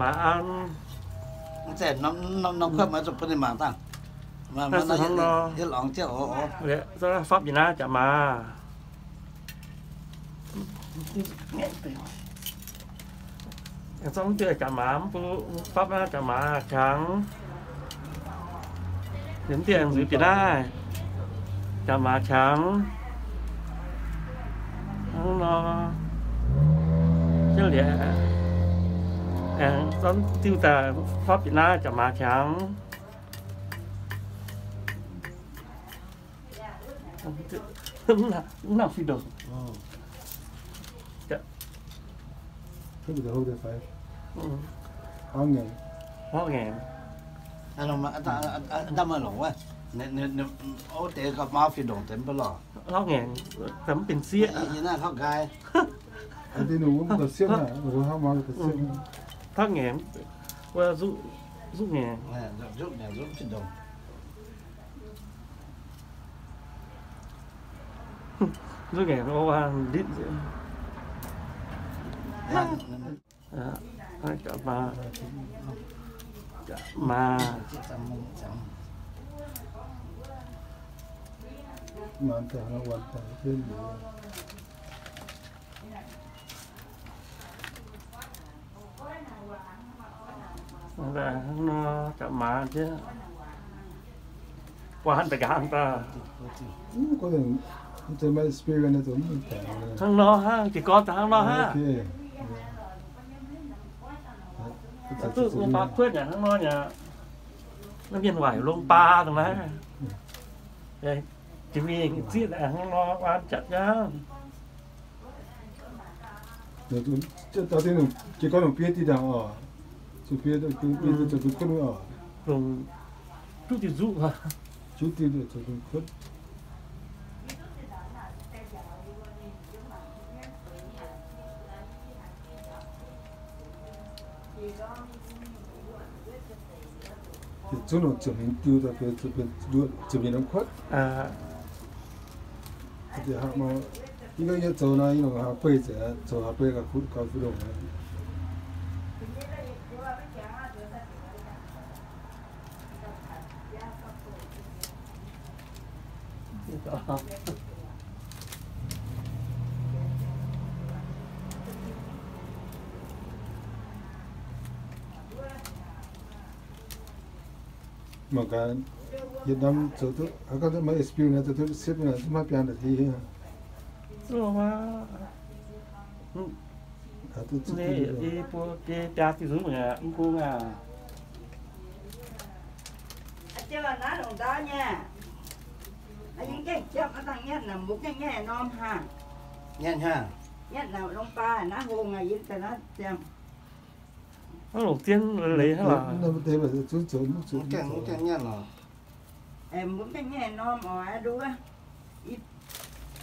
Maaz an. Norm kuotv maiv zuqc bun ninh mangc dangh. Fapv yietc naaiv jaax maaz. Aengx zorqv mv dieh jaax maaz, mv bung fapv naaiv jaax maaz qangx. Liuz mv dieh nzuiz bieqc naaiv jaax maaz qangx. Hnangv nor, jienv liuz, aengx zorqv diuh daaih fapv bieqc naaiv jaax maaz qangx. Mv nangc fih ndongc. Hlorv ngaengc. Hlorv ngaengc, mv benx sieqv. Hlorv ngaengc, wuov zuqv ngaengc. Zuqv ngaengc, nditv nzengc. Ga'maaz, ga'maaz. Hnangv nor ga'maaz jienv. Buatc haaix deix ga'haaix daaih. Hnangv nor hnangv, jiez gorn daaih hnangv nor hnangv. Duqv longx baa kuotv yaac hnangv nor yaac, naaiv mienh waaic longx baa dongh naaiv. Jiex mingh zieqv hnangv nor waan jatc nyei. Jiez gorn longc biei diuh ndaangc oc. Zuqc biei, biei zoux bun kuotv oc. Longc juqv diuh nzuqv, juqv diuh zoux bun kuotv. Yietc zungv longc ziepc hmz diuh daaih, ziepc hmz norm kuotv. Yie gorngv yie zoux nor, yie longc haaix beih ziouc zoux haaix beih gauh kuv, gauh fuqv longc. Mangc gaax, yietc norm zoux duqv, haaix gorngv maiv experience zoux duqv siepv nyei, maiv biaan daaih ti. Zuqv maiv, i buo biei biaa diuh nzuqv mi'aqv, mv bung aac. Aa, jienv naaiv longc ndaauv nyei. Yie gengh ziepc maiv dangh nyetv naaic, mbuo gengh nyetv norm haic. Nyetv haic. Nyetv naaic longc baac naaiv hungh aac, yie daaih naaiv ziangh. Hnangv longc zien leiz hnangv lorqc. Mv gaengh nyetv lorqc. Mbuo gengh nyetv norm oc, aa, nduov.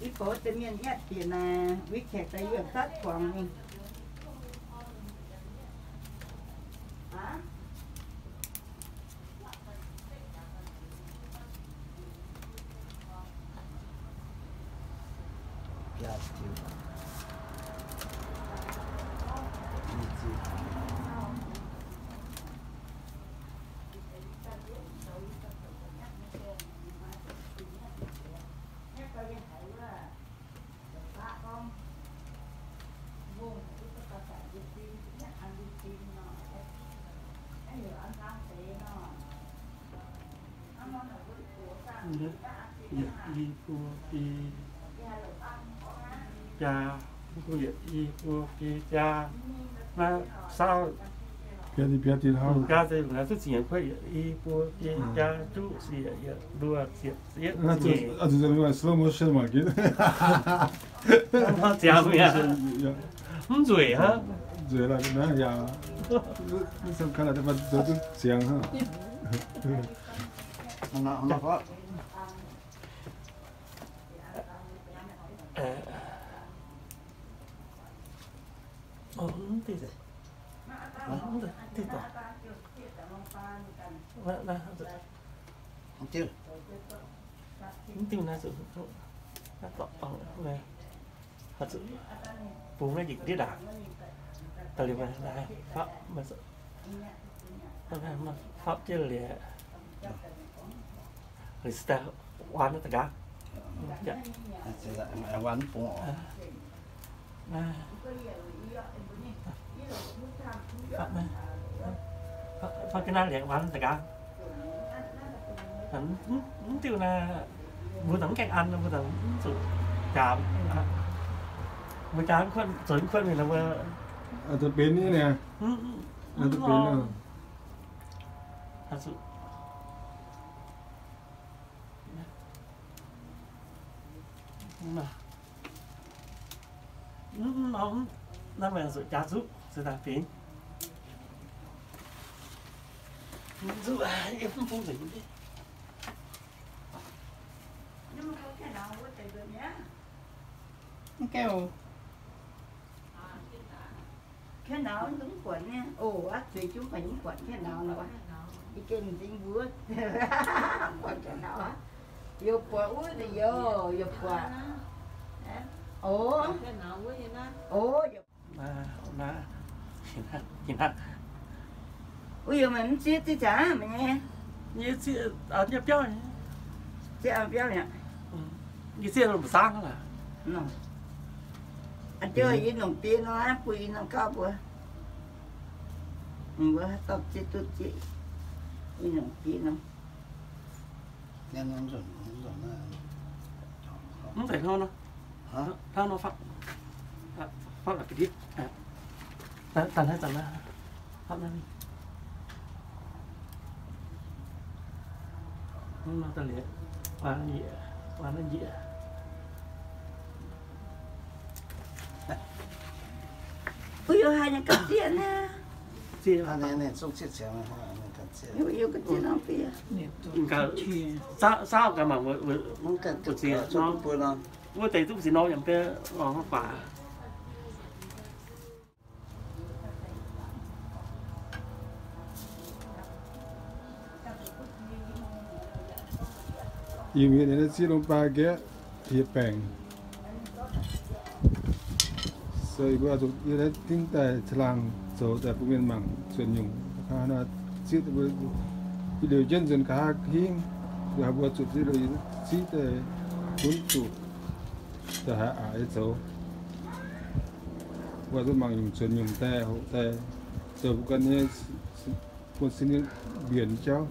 Yie boux deix mienh nyetv bieqc naaic, WeChat daaih yie zatv guangc mingh. Yietc i buo biei jaa, yietc i buo biei jaa, naaiv saauv biaa, biaa, biaa, duqv ziepc nyeic kuotv, yietc i buo biei jaa, juqv siec, yietc luoqc ziepc, yietc nyeic. Slow motion mangc gaax. Ziangx mi'aqv. Mv nzueic hnangv. Nzueic lorqc naaiv yaac. Mv sou kaav laaix daaih zoux duqv ziangx hnangv. Mv diuh naaiv zuqc, naaiv dorngx naaiv, bungx naaiv njiec ndiev ndaangc. Daaih liuz naaiv, naaiv, Faatv jienv liuz, liuz se daaih waan naaiv da'nqaang. Waan bung oc. Faatv jienv naaiv liuz waan naaiv da'nqaang. Mv diuh naaiv, mbuo zungv mv gaengh an, mbuo zungv mv zuqc jaax. Mbuo jaax kuotv, zuonx kuotv mingh nor mbuo, benx nyei niaa. Benx. Mv norm, naaiv meih zuqc jaax zuqv, se daaih fingx. Mv zuqc, yie mv bung nzengc. Mv gauh. Ka'nauz mv buatc nyei. Oc, aav zuiz jungv maiv buatc ka'nauz nor. Yie gengh m'zing mbuo buatc ka'nauz aqv. Yie buatc wuov nzengc, yie buatc. Oc, oc, wuov yie meih mv zieqv zieqv zaqc meih nyei. Yie zieqv, yie biauv nyei. Zieqv biauv nyei. Yie zieqv lungh zaangv laac. Aa, yie nongc diex nor, bun yie norm gauv mbuo. Mbuo haaix dauh zieqv duqv zieqv, yie nongc diex nor. Mv zeiz hnangv nor. Hnangv nor faatv. Faatv la'bieiv. Daaih naaiv zanc naaiv. Faatv naaiv. Hnangv nor daaih liuz, waan naaiv njiec, waan naaiv njiec. Uix, yie haiz ninh ganh zieqv naaiv. Zieqv, ninh zungv zieqv ciangx, ninh ganh zieqv. Yie ganh zieqv norm fiev. Saauv gaax mangc, wuov deix duqv zieqc norm yaac mv biauv, lorz guaax. Yie mbuo naaiv zieqv longx baac nqaeqv hieh baengc. So yie mbuo zuqc yie naaiv dingv daaih caangh laangh zoux daaih bun mienh mangc zuqc nyungc. Zieqv liuz jienv nzuonx nqa'haav hingv, mbuo zuqc zieqv liuz zieqv daaih gunv zuqc daaih haaix aqc nyei zoux. Mbuo zuqc mangc nyungc zuonx nyungc daaih hoqc daaih zoux mbuo ganh nyei bun sin mbienx jauv.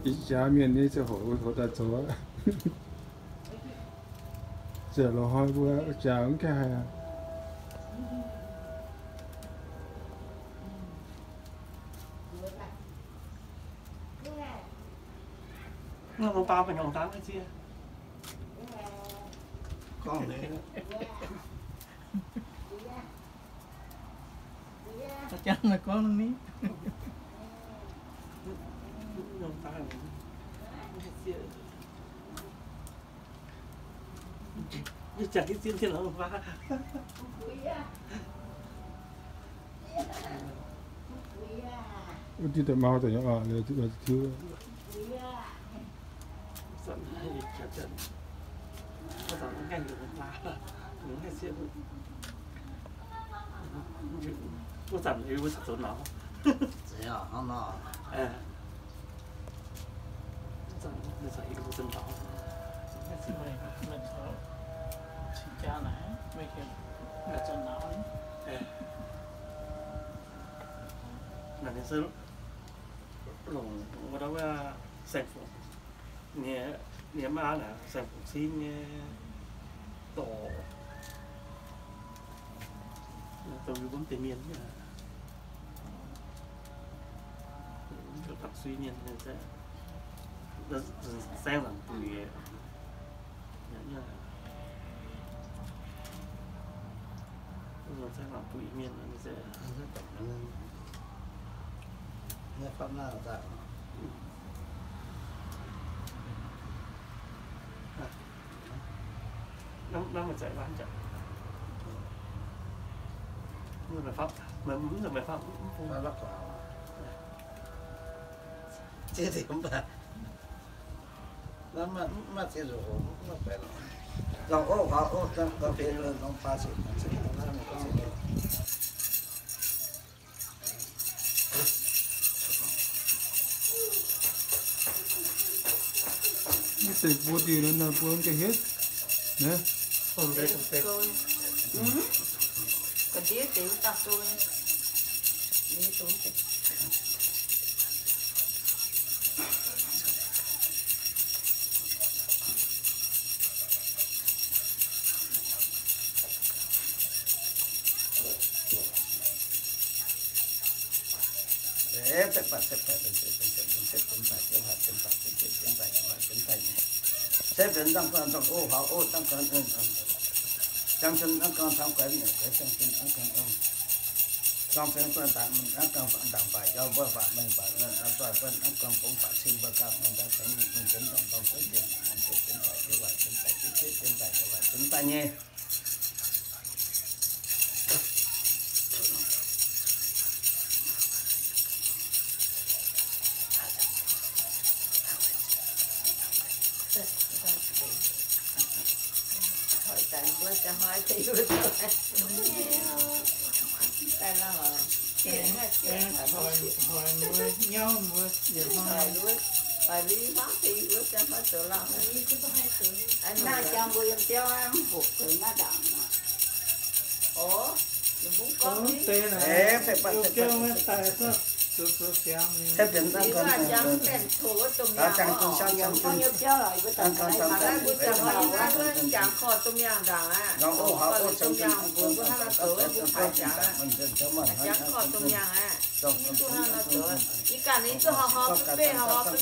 Ih jaax mienh nyei ziangh hoc, hoc daaih zoux aqv. Ziouc lorz hnoi mbuo jaax mv gaengh haiz aqv. Mv baac mv nyungc dangv zieqv. Gorngv ni. Jangx gorngv ni. Mv nyungc dangv zieqv. Yie jangx diqv zieqv zieqv lorz mv baac. Wuov diuh da'mau daaih nyei oc, liuz tiuv. Wuov zanc yie mbuo zoux nor. Wuov zanc yie mbuo zoux nor. Meih, meih zoux cing jaa naaic, meih zoux nor. Naaic ninh se longc wuov dauh wuov Saeng Fungc, ninh, ninh maa naaic Saeng Fungc Cing nyei dorc, dongh yie mbuo mv deix mienh, Dangc Sui mienh, Saeng Laangc Buic. Saeng Laangc Buic mienh se Naaiv, naaiv meih zaqc laanh jangx. Mv meih fav, mv meih fav, mv bung. Mv deix mbuo diuh nor, mbuo mv gaengh hietv. Naaiv. Se benx nzangc, nzangc, o, haux, o, dangv gan, jangx cun dangv gan, cangx guaix, guaix jangx cun dangv gan, jangx cun guaix dangc, dangv gan, dangc baac yau, mbuo baac mengh baac, zoih gan, dangv gan, bungx baac cing, mbuo ganh mengh daaih cengx, mengh cengx dongh dongh gueiv jiex, mengh cengx daaih, dongh waaic cengx daaih, gueiv cengx daaih, dongh waaic cengx daaih nyei. Yie ganh ninh duqv hov hov betv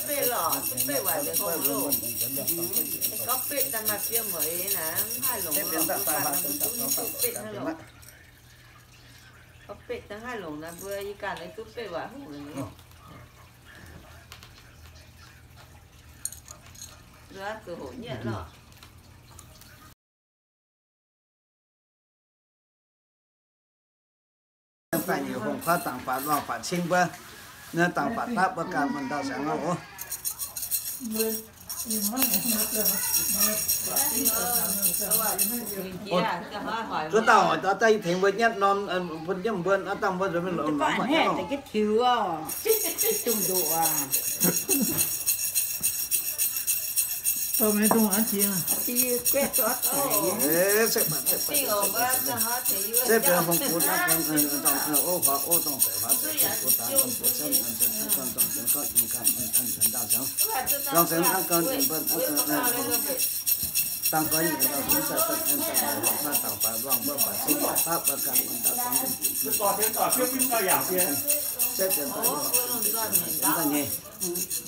betv lorqc, duqv betv waaic nzengc hlo loh. Gorngv betv daaih maaih fiem mueiz naaic, mv haih longc, mbuo ganh duqv nyei duqv betv hnangv loh. Gorngv betv daaih mv haih longc naaic, mbuo yie ganh ninh duqv betv waaic hungh nyei. Zuqc hoqc nyetv lorqc. Dangh baac nyiec hungh kuaaiv dangh baac luangh baac cing mbuo, naaiv dangh baac dapv mbuo ganh muonh ndau ziangx oc. Zuov dauh hoic daaih tengx mbuo nyatv norm bun jienv mbuo dangh mbuo nzuonx mingh lorz mangc mangc nyatv.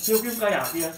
Siou fim gauh yaac fiev.